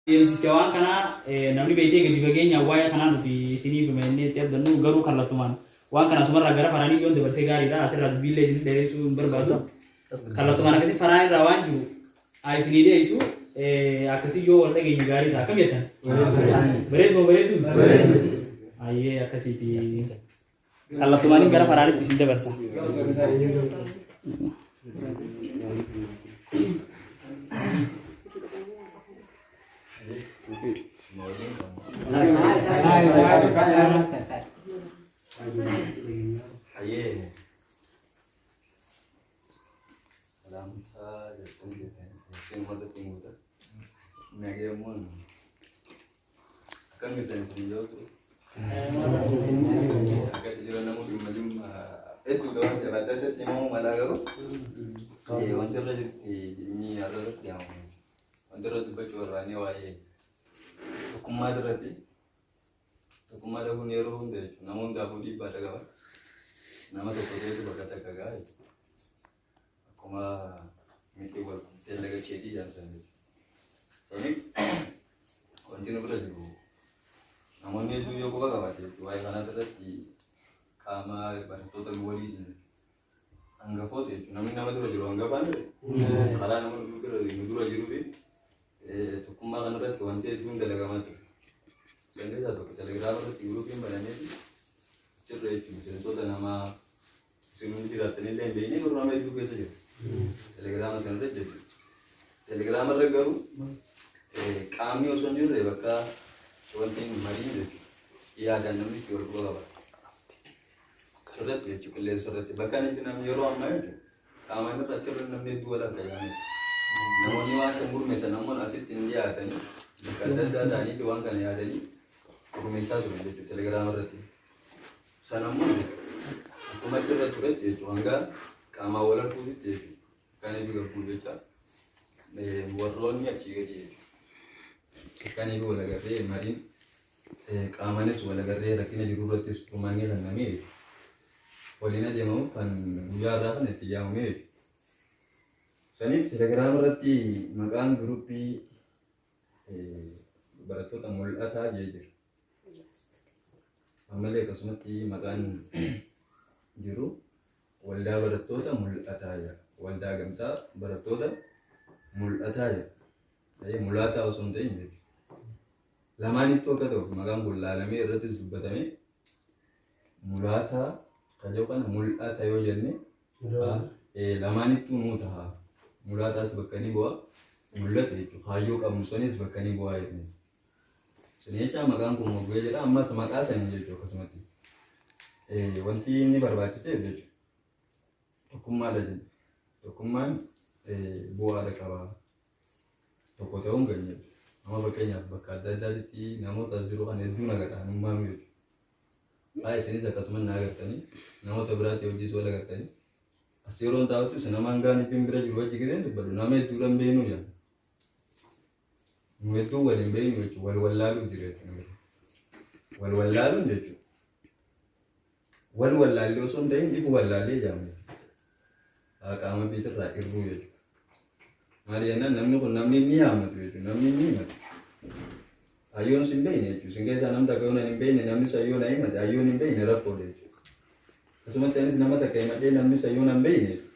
Deemsicha waan kanaa namni beektee gadi fageenyaan waa'ee kanaa nuti isiniif hima jennee itti abdannu garuu kallattumaan waan kana asumarraa gara faraanii yoon dabarsee gaariidha asirraa dubbiillee isin dheeressuu hin barbaadu. Kallattumaan akkasii faraan irraa waan jiru haa isinii dhiyeessu akkasii yoo wal dhageenye gaarii ta'a akkam jettan? Bareedu moo bareedu? Ayyee akkasiiti. Kallattumaaniin gara faraanitti isin dabarsa. Hayyee. Salaamtaa jettanii jettanii isin walitti muuda. Nageemmoon akkam jirtan isin yoo ture. Akkatti jira namoota dhimma dhimma hedduudha waan ta'eef adda addatti himamuu malaa garuu wanti irra jirti dhimmi har'a irratti himamu. Wanti irra dubbachuu barbaannee waa'ee tokkummaa irratti tokkummaa dhabuun yeroo hunda jechuudha. Nama hundaafuu dhiibbaa qaba. Nama tokko ta'etu bakka takka ga'a jechuudha. Akkuma mixii wal kuttee laga ceetii jedhan jechuudha. Saniif wanti nu bira jiru namoonni hedduun yoo quba qabaate jechuudha. Waa'ee kanaa irratti qaama barattoota nu waliin hangafoota jechuudha. Namni nama dura jiru hangafaan karaa nama nu dura jiruu fi tokkummaa kana irratti wanti hedduun dalagamaa ture. Isaan keessaa tokko telegiraama irratti giruupiin banamee fi achirra jechuun miseensota namaa isin hundi jiraattanillee hin beekne garuu nama hedduu keessa jiru. Telegiraama sana irra jechuudha. Telegiraama irra garuu qaamni osoo hin jirre bakka wanti hin mariin jechuudha. Yaadaan namni itti wal quba qaba. Achirratti jechuudha qilleensa irratti bakka inni namni yeroo ammaa jechuudha. Qaamaan irra achirra namni hedduu wal arga yaa'anii. Namoonni waan san gurmeessan ammoo asitti hin dhiyaatanii bakka adda addaa ta'anii waan kana yaadanii gurmeessaa turan jechuudha telegiraama irratti. San ammoo akkuma achirra turetti jechuudha hanga qaamaan wal arguutti jechuudha. Kan inni gabbuu jecha warroonni achii gadi jechuudha. Kan inni wal agarree mariin qaamanis wal agarree rakkina jiru irrattis furmaanni kennamee jechuudha. Waliin adeemamu kan guyyaa irraa kana itti yaamamee jechuudha. Saniif telegiraama irratti maqaan giruuppii barattoota mul'ataa jee jira. Ammallee akkasumatti maqaan jiru waldaa barattoota mul'ataa jedha. Waldaa gamtaa barattoota mul'ataa jedha. Mul'ataa osoo hin ta'in jechuudha. Lamaanittuu akka ta'uuf maqaan kun laalamee irrattis dubbatamee mulaataa kan jedhu kana mul'ata yoo jenne lamaanittuu nuu taha. Mulaataas bakka ni bu'a. Mul'ata jechuudha. Kaayyoo qabnu sanis bakka ni bu'a jenne. Sani jecha maqaan kun moggee jedha. Ammas maqaa sanii jechuudha akkasumatti. Wanti inni barbaachiseef jechuudha. Tokkummaadha jenna. Tokkummaan bu'aadha qaba. Tokko ta'uun keenya jechuudha. Amma fakkeenyaaf bakka adda addaatitti namoota as jiru kan hedduu nagadha nummaanu jechuudha. Haa isinis akkasuma na agartanii namoota biraatti hojiis wal agartanii as yeroon taa'uttis nama hangaan ifin bira jiru wajji giseen dubbadhu nama hedduudhaan beeknu jedha. Nu hedduu wal hin beeknu jechuudha wal wallaaluu jira jechuudha. Wal wallaaluun jechuudha. Wal wallaallee osoo hin ta'in ifu wallaallee jedhama jechuudha. Haa qaama biitirraa irruu jechuudha. Maali jennaan namni kun namni inni haammatu jechuudha. Namni inni himatu. Hayyoon sin beekne jechuudha. Sin keessaa namni takka yoo nan hin beekne namni san yoo na himate hayyoon hin beekne rakkoodha jechuudha. Akkasumatti anis nama takka himadhee namni san yoo nan hin beekne jechuudha.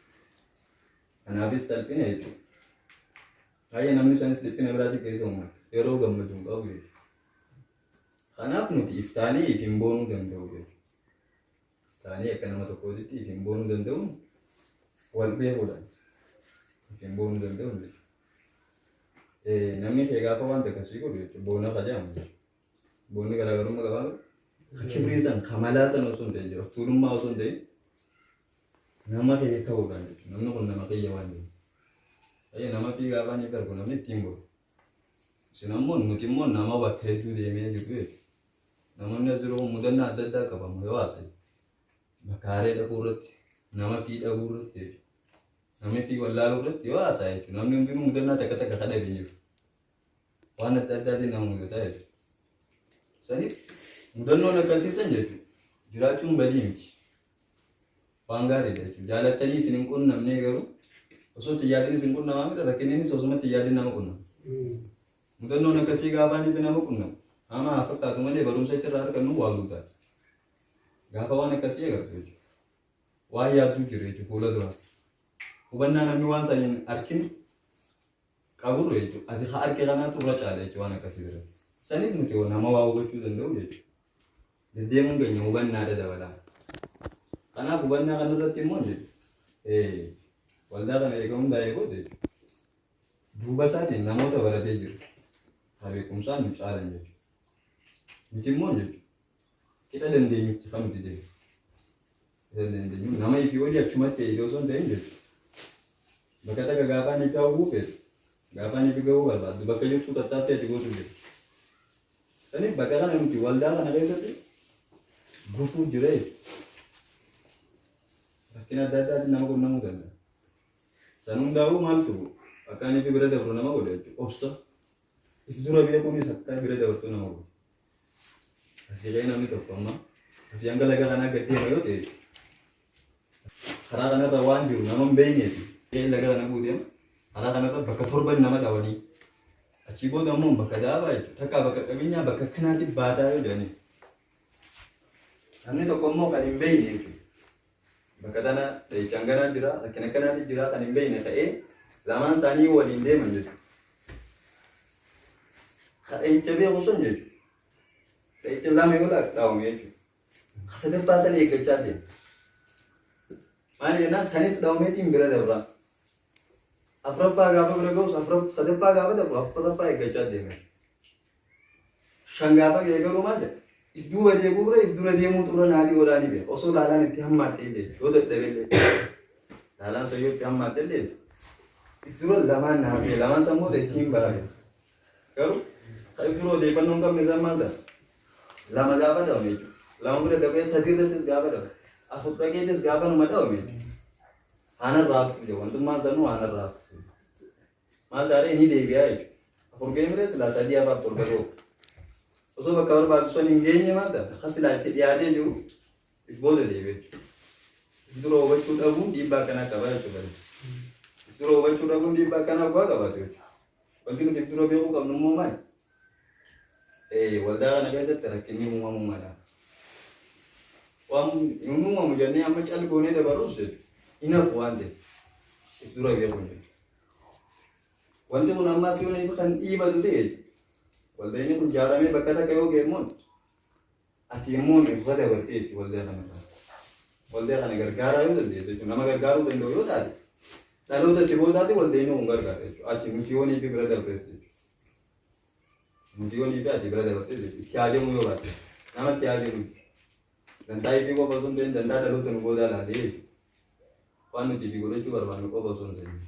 Kanaafis salphina jechuudha. Baay'ee namni sanis dhiphina biraatti keessa uumama. Yeroo gammadu hin qabu jechuudha. Kanaaf nuti iftaanii ifin boonuu danda'u jechuudha. Iftaanii akka nama tokkootitti ifin boonuu danda'uun wal beekuudhaan ifin boonuu danda'uun jechuudha. Namni kee gaafa waan takka sii godhu jechuudha boona ka jedhamu jechuudha. Boonni garaagarummaa qabaa ka kibrii san ka malaa san osoo hin ta'in jechuudha. Tuulummaa osoo hin ta'in nama kee ta'uudhaan jechuudha. Namni kun nama kiyya waan jedhu. Nama fi gaafa ni darbu namni ittiin boonu. Isin ammoo nuti immoo nama bakka hedduu deemee jiru jechuudha. Namoonni as jiru kun mudannaa adda addaa qabamu yoo haasa'e. Bakka haree dhaquu irratti, nama fi dhabuu irratti jechuudha. Namni fi wallaaluu irratti yoo haasa'e jechuudha. Namni hundinuu mudannaa takka takka kadhabe hin jiru. Waan adda addaatiin nama mudataa jechuudha. Saniif mudannoon akkasiisan jechuudha. Jiraachuun badii miti. Waan gaariidha jechuudha. Jaalattanii isin hin qunnamnee garuu osoo itti yaadin isin qunnamaa miti rakkinninis osuma itti yaadin nama qunnama. Mudannoon akkasii gaafa inni nama qunnamu hamaa haa fakkaatu malee barumsa achirraa argannu waa guddaadha. Gaafa waan akkasii agartu jechuudha. Waan yaadduu jiru jechuudha fuula dura. Hubannaa namni waan san hin arkin qaburra jechuudha. Ati haa arke kanaatu irra caala jechuudha waan akkasii biratti. Saniif nuti nama waa hubachuu danda'u jechuudha. Deddeemuun keenya hubannaadha dabalaa. Kanaaf hubannaa kanarratti immoo jechuudha. Waldaa kana eega hundaa'ee booda jechuudha. Duuba isaatiin namoota baratee jiru. Haa beekumsaan nu caalan jechuudha. Nuti immoo jechuudha. Qixa dandeenyutti kan nuti deemu. Qixa dandeenyu nama ifii olii achumatti eegee osoo hin ta'in jechuudha. Bakka takka gaafa inni gahuu feetu gaafa inni gahuu barbaaddu bakka jirtu tattaaffii ati gootu jiru. Saniif bakka kana nuti waldaa kana keessatti gufuu jira jechuudha. Rakkina adda addaatiin nama qunnamuu danda'a. San hundaa'uu maaltu akka inni bira dabru nama godha jechuudha. Obsa. If dura beekuunis akka bira dabartu nama godha. Asii ka'ee namni tokko amma asii hanga laga kanaa gad deema yoo ta'e karaa kanarra waan jiru nama hin beekneef ka'ee laga kana guutee karaa kanarra bakka torban nama dhawanii achii booda ammoo bakka daabaa jechuudha. Takkaa bakka qabeenyaa bakka akkanaatti baataa yoo jedhanii namni tokko immoo kan hin beekne jechuudha. Bakka tana dhahichaan ganaa jira, rakkina akkanaatu jira kan hin beekne ta'ee lamaan isaanii waliin deeman jechuudha. Ka dhahicha beeku sun jechuudha. Dhahicha lama yoo dhawame jechuudha. Ka sadaffaa sana eeggachaa deema. Maali jennaan sanis dhawameetiin bira dabra. Afraffaa gaafa bira ga'us sadaffaa gaafa dabru afraffaa eeggachaa deema. Shan gaafa ga'e garuu maal jedha? If duuba deebi'uu irra if dura deemuutu irra naa dhiyoodhaa ni beeka. Osoo laalaan itti hammaatte illee yoo dadhabe illee laalaan sun yoo itti hammaatte illee if dura lamaan naa hafee lamaan san booda ittiin barame. Garuu kan if dura odeeffannoo hin qabne san maal ta'a? Lama gaafa dhawame jechuudha. Lama bira darbee sadii irrattis gaafa dhawame. Afur dhaqeetis gaafa numa dhawame jechuudha. Aanarraa haftu jedhu wantummaan sanuu aanarraa haftu. Maal taaree ni deebi'aa jechuudha. Afur geemiree silaa sadii hafaaf torba ga'u. Osoo bakka barbaadu sun hin geenye maal ta'a? Akka silaa itti dhiyaatee jiru if booda deebi'e jechuudha. If dura hubachuu dhabuun dhiibbaa akkanaa qaba jechuudha. If dura hubachuu dhabuun dhiibbaa akkanaa bu'aa qabaatu jechuudha. Wanti nuti if dura beekuu qabnu immoo maali? Waldaa kana keessatti rakkinni uumamuu mala. Waan hin uumamu jennee amma cal goonee dabarruus jechuudha. Hin hafu waan ta'eef. If dura beekuun jechuudha. Wanti kun ammas yoo inni kan dhiibatu ta'e waldaan kun ijaaramee bakka takka yoo ga'e immoo ati immoo irra dabartee jechuudha waldaa kana irraa. Waldaa kana gargaaraa yoo dandeesse jechuudha nama gargaaruu danda'u yoo taate dhaloota si boodaati waldaan kun gargaara jechuudha. Achi nuti yoo fi bira dabrees jechuudha. Nuti yoo fi ati bira dabartee jechuudha. Itti haajamuu yoo baatte nama itti haajamu dantaa ifii qofa osoo hin ta'in dantaa dhaloota nu boodaa laalee jechuudha. Waan nuti fi godhachuu barbaannu qofa osoo hin ta'in.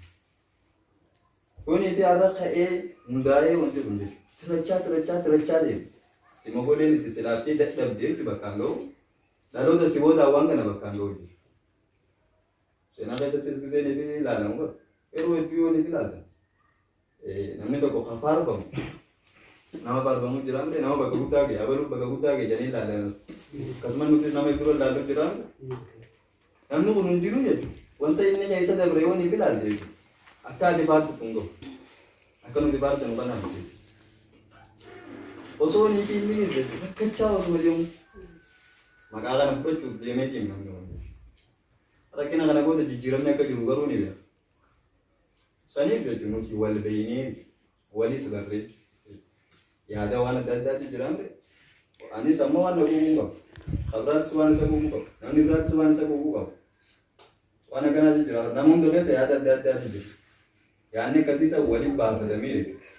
Kunii fi har'a ka'ee hundaa'ee wanti kun jechuudha. Tirachaa tirachaa tirachaa deema. Dhimma godheen itti silaaftee dadhabde jechuudha bakkaan ga'u. Dhaloota si boodaa waan kana bakkaan ga'u jechuudha. Seenaa keessattis gisee ni fi ilaalamu bara. Yeroo hedduu yoo ni fi ilaaltan. Namni tokko kan faarfamu nama faarfamu jira miti nama bakka guddaa ga'e abaluu bakka guddaa ga'e jedhanii ilaalan. Akkasumas nutis nama dura ilaallu jira miti. Namni kun hundinuu jechuudha. Wanta inni keessa dabre yoo niif ilaalte jechuudha. Akka ati faarsitu hin gahu. Akka nuti faarsinu kanaa miti. Osoo niif inni jechuudha. Rakkachaa osuma deemu. Maqaa kana fudhachuuf deemee deemu namni kun jechuudha. Rakkina kana booda jijjiiramni akka jiru garuu ni beeka. Saniif jechuun nuti wal beeynee walis barree yaada waan adda addaatti jiraan anis ammoo waan na quuquu qabu. Ka biraattis waan isa quuquu qabu. Namni biraattis waan isa quuquu qabu. Waan akkanaatu jira. Nama hunda keessa yaada adda addaatu jira. Yaadni akkasii isa waliin baafatamee jechuudha.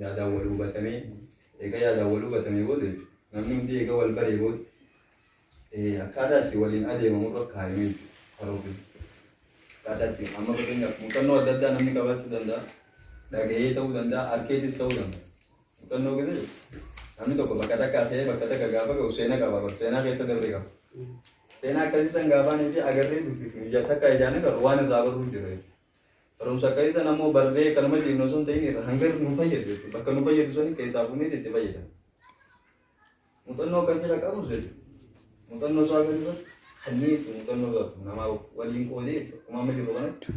Yaadaan wal hubatamee eega yaadaan wal hubatamee booda jechuudha. Namni hundi eega wal baree booda akkaataa itti waliin adeemamu irra kaayamee jechuudha. Karoorri. Akkaataa itti amma fakkeenyaaf muuxannoo adda addaa namni qabaachuu danda'a. Dhaga'ee ta'uu danda'a, arkeetis ta'uu danda'a. Muuxannoo keessa jechuudha. Namni tokko bakka takkaa ka'ee bakka takka gaafa ga'u seenaa qaba. Bakka seenaa keessa dabre qaba. Seenaa akkasii san gaafaanii fi agarree dubbifnu ija takka ijaan agarru waan irraa barruu jira jechuudha. Barumsa akkasii san ammoo barree kanuma jennu osoo hin ta'in irra hanga nu fayyadu jechuudha. Bakka nu fayyadu sani keessaa fuunee itti fayyadamna. Muuxannoo akkasii kan qabus jechuudha. Muuxannoo isaa akkasii san kanneen itti muuxannoo qabu namaa waliin qoodee jechuudha. Akkuma amma jirru kanatti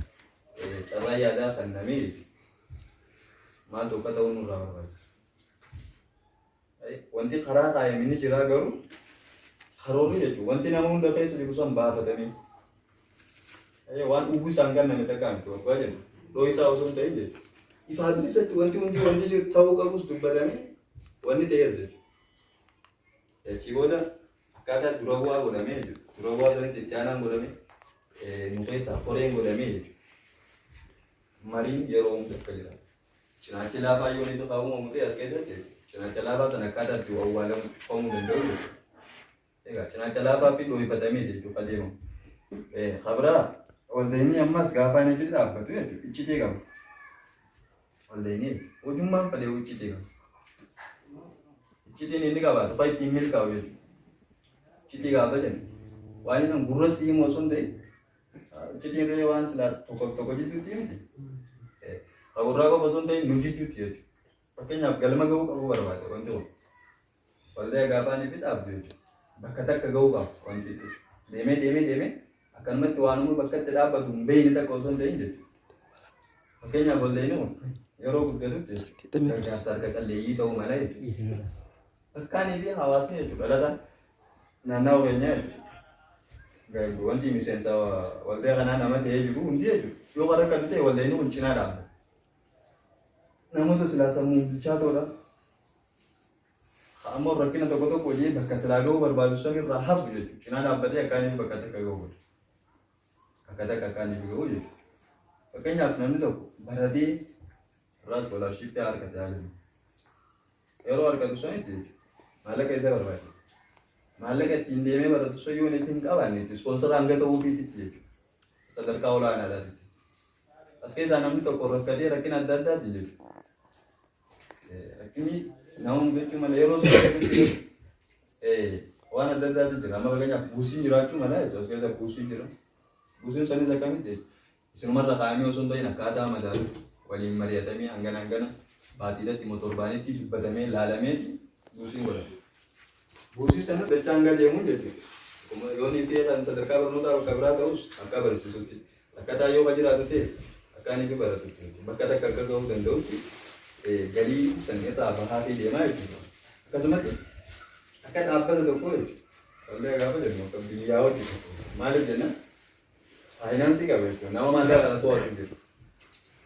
carraa yaadaa kan namee jechuudha. Maaltu akka ta'u nurraa barbaachisa. Wanti karaa kaayame ni jira garuu karoorri jechuudha. Wanti nama hunda keessa jiru san baafatamee waan uwwisaan kenname takka miti waggaa jennu dhoo isaa osoo hin ta'in jechuudha. Ifaa bilisatti wanti hundi wanti jiru ta'uu qabus dubbatamee wanni ta'eera jechuudha. Achii booda akkaataa dura bu'aa godhamee jechuudha. Dura bu'aa sanitti itti aanaan godhamee nu keessaa koreen godhamee jechuudha. Mariin yeroo hunda akka jiraatu. Cinaachi laafaa yoo inni tokko uumamu ta'e as keessatti cinaacha laafaa sana akkaataa itti awwaalamuu danda'u jechuudha. Egaa cinaacha laafaa fi dhoohifatamee jechuudha adeemamu. Kabraa waldeenii ammas gaafa inni jiru dhaabbatu jechuudha. Iccitii qaba. Waldeenii hojummaan fedhe iccitii qaba. Iccitiin inni qabaatu kan ittiin milkaa'u jechuudha. Iccitii gaafa jennu waan inni gurra si himu osoo hin ta'in iccitiin illee waan silaa tokko tokko jidduutti miti. Kan gurraa qofa osoo hin ta'in nu jidduutti jechuudha. Fakkeenyaaf galma ga'uu qabu barbaada wanti kun. Waldaa gaafa inni fi dhaabdu jechuudha. Bakka takka ga'uu qaba wanti jechuudha. Deemee deemee deemee akkanumatti waanuma bakka itti dhaabbatu hin beekne takka osoo hin ta'in jechuudha. Fakkeenyaaf waldeen kun yeroo guddatutti gargaarsa harka qalleeyyii ta'uu mala jechuudha. Bakkaanii fi hawaasni jechuudha dhalataan naannawa keenyaa jechuudha. Wanti miseensa waldaa kanaa nama ta'ee jiru hundi jechuudha. Yoo kan rakkatu ta'e waldeen kun cinaa dhaabbata. Namoota silaa sammuu bilchaatoodha. Ammoo rakkina tokko tokko hojii bakka silaa ga'uu barbaadu sanirraa hafu jechuudha. Cinaa dhaabbatee akkaaniif bakka takka ga'uu godha. Bakka takka akkaaniif ga'uu jechuudha. Fakkeenyaaf namni tokko baratee irraa iskoolaarshiippii argate haa jennu. Yeroo argatu sanitti jechuudha. Maallaqa isa barbaachisa. Maallaqa ittiin deemee baratu sun yoo inni hin qabaanne jechuudha. Ispoonsara hanga ta'uufiititti jechuudha. Sadarkaa olaanaadhaatti. As keessaa namni tokko rakkatee rakkina adda addaatiin jechuudha. Rakkinni nama mudachuu mala yeroo sun waan adda addaatu jira. Amma fakkeenyaaf buusiin jiraachuu mala jechuudha. As keessa buusii jira. Buusiin sanis akkamitti jechuudha. Isinumarra kaa'amee osoo hin ta'in akkaataa madaalu waliin mari'atamee hangana hangana baatiidhatti immoo torbaanitti dubbatamee laalameeti buusiin godhama. Buusii sana dachaa hanga deemuun jechuudha. Yoo ni ta'e kan sadarkaa barnootaa bakka biraa ta'us akka barsiisutti akkataa yoo ka jiraatu ta'e akka inni fi baratutti bakka takka akka ga'uu danda'utti galii san irraa bahaa fi deemaa jechuudha. Akkasumatti akka dhaabbata tokkoo jechuudha. Waldaa gaafa jennu akka biyyaa hojjetu maaliif jenna faayinaansii qaba jechuudha. Nama maallaqa kana to'atu jiru.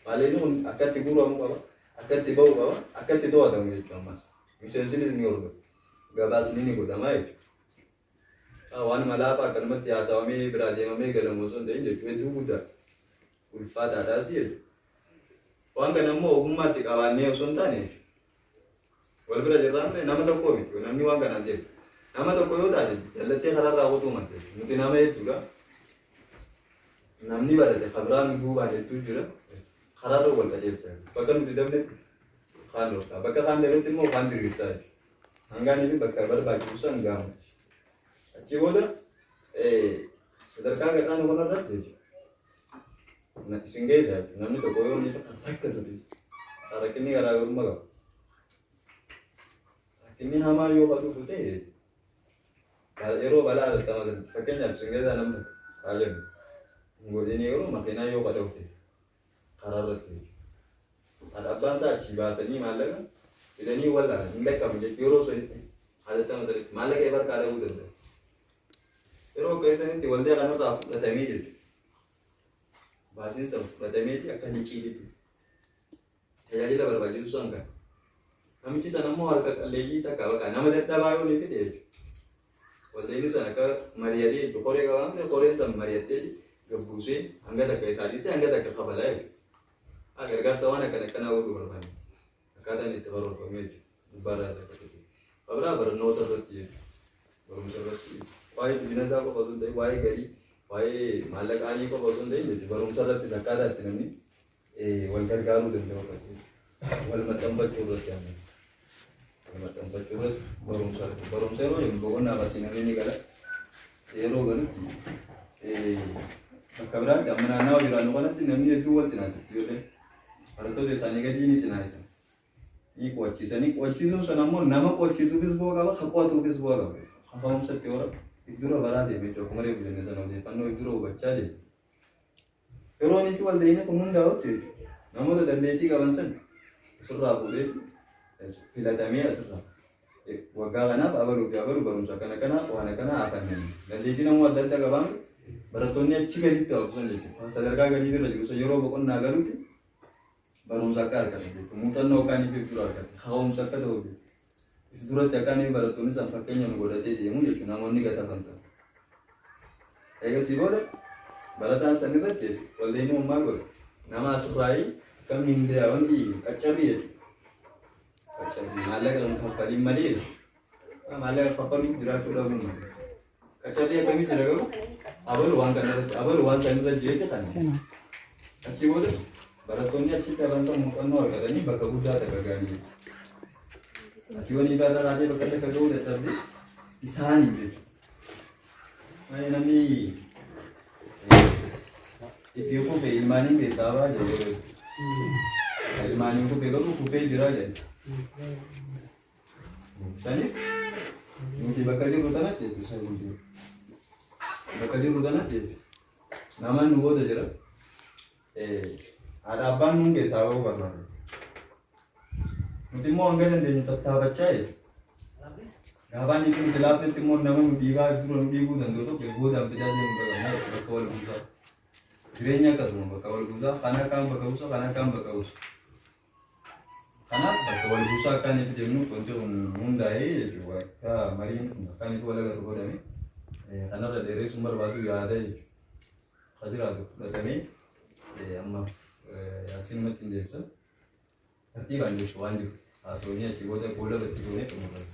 Maallaqni kun akka itti guuramu qaba, akka itti ba'u qaba, akka itti to'atamu jechuudha ammas. Miseensinis ni hordofu. Gabaasni ni godhama jechuudha. Waan malaafaa akkanumatti haasawamee biraa deemamee galamu osoo hin ta'in jechuudha. Hedduu guddaa ulfaataadhaas jechuudha. Waan kana immoo ogummaatti qabaannee osoo hin taane jechuudha. Wal bira jirraan nama tokko miti namni waan kanaan deemu. Nama tokko yoo taate jallattee karaarraa qotuu malte nuti nama hedduudha. Namni barate kabiraan duubaan hedduu jira. Karaarra wal qajeelcha. Bakka nuti dabne kaan dhorkaa. Bakka kaan dabetti immoo kaan diriirsaa jechuudha. Hangaanii fi bakka barbaachisu san gaamutti. Achii booda sadarkaa gadhaanu kanarratti jechuudha. Isin geessa jechuudha. Namni tokko yoo inni kan rakkatu ta'e rakkinni garaagarummaa qaba. Rakkinni hamaa yoo ka dhufu ta'e yeroo balaa hatattamaa sanatti fakkeenyaaf isin keessaa namni tokko haa jennu hin godhin yeroo makiinaa yoo ka dha'u ta'e karaa irratti jechuudha. Haadha abbaan isaa achii baasanii maallaqa fidanii wallaalan hin dhaqqaban jechuudha yeroo sanitti hatattama sanitti maallaqa efa harkaa dhabuu danda'a. Yeroo akka sanitti waldaa kanarraa fudhatamee jechuudha. Baasiin san fudhatameeti akka liqiititti tajaajila barbaachisu san kan. Namichi san ammoo harka qalleeyyii takka bakka nama dadhabaa yoo ni fide jechuudha. Waldeenni sun akka mari'atee jechuudha. Koree qabaa koreen san mari'attee gabbuusee hanga takka isaa dhiisee hanga takka kafalaa jechuudha. Gargaarsa waan akkana akkanaa godhuu barbaanne. Akkaataan itti karoorfamee jechuudha. Gubbaarraa akka ta'e. Kabraa barnoota irratti jechuudha. Barumsa irratti waa'ee bizinesaa qofa osoo hin ta'in waa'ee galii waa'ee maallaqaanii qofa osoo hin ta'in jechuudha. Barumsa irrattis akkaataa itti namni wal gargaaruu danda'u irratti wal maxxanfachuu irratti ammas. Wal maxxanfachuu irratti barumsa irratti. Barumsa yeroo jennu boqonnaa basii namni ni gala. Yeroo galutti bakka biraatti amma naannawa jiraannu kanatti namni hedduu wal cinaasatti yoo ta'e barattoota isaanii gadii ni cinaasan. Ni qo'achiisanii qo'achiisuun sana immoo nama qo'achiisuufis bu'aa qaba, ka qo'atuufis bu'aa qaba. Kaka'umsatti hora if dura baraa deeme jechuudha. Akkuma reefu jenne sana odeeffannoo if dura hubachaa deeme. Yeroo inni walda'iin kun hundaa'utti jechuudha. Namoota dandeettii qaban sana asirraa fuudhee filatamee asirraa Waggaa kanaaf abaluu fi abaluu barumsa akkana kana waan akkana haa kennan. Dandeettii namuu adda adda qabaan barattoonni achi gaditti hafsan jechuudha. Sadarkaa gadii irra jiru yeroo boqonnaa galuutti barumsa akka argatan jechuudha. Muuxannoo akka inni dura argatan, kaka'umsa akka ta'u if duratti akka inni barattoonni san fakkeenya nu godhatee deemu jechuudha. Namoonni gatafan sana. Eegasii booda barataan san irratti waldeenii ummaa godhe nama asirraayii kan mindaa wanti qaccarrii jechuudha. Qaccarrii maallaqa kan kaffaliin malee maallaqa kaffaluuf jiraachuu dhabuu malee. Qaccarrii akkamii jira garuu abalu waan kana irratti abalu waan san irra jeete kan achii booda barattoonni achitti hafan san muuxannoo argatanii bakka guddaa takka ga'anii jechuudha. Achii wani irraa raatee bakka takka ga'uu dadhabde isaanii jechuudha. Malee namni itti kufe ilmaaniin keessaa baa jiru. Ilmaaniin kufe garuu kufee jira jedhe. Saniif nuti bakka jirru tanatti jechuudha. Bakka jirru tanatti jechuudha. Nama nu booda jira. Haadha abbaan nuun keessaa ba'uu barbaada. Nuti immoo hanga dandeenyu tattaafachaa jechuudha. Gaafaan itti nuti laafnetti immoo nama nu dhiibaa dura nu dhiibuu danda'u tokko boodaan fidaa deemuu qabna bakka wal buusaa. Jireenya akkasuma bakka wal buusaa kana akkaan bakka buusa kana akkaan bakka buusa. Kanaaf bakka wal buusaa akkaan itti deemnuuf wanti kun hundaa'ee jechuudha. Akka mariin kun akkaan itti wal agarru godhame kanarra dheeressuun barbaadu yaada jechuudha. Ka jiraatu fudhatamee ammaaf yaasiinumatti hin deebisa. Tartiibaan jechuudha waan jiru. Haasawanii achii booda goolaba itti goonee xumurra.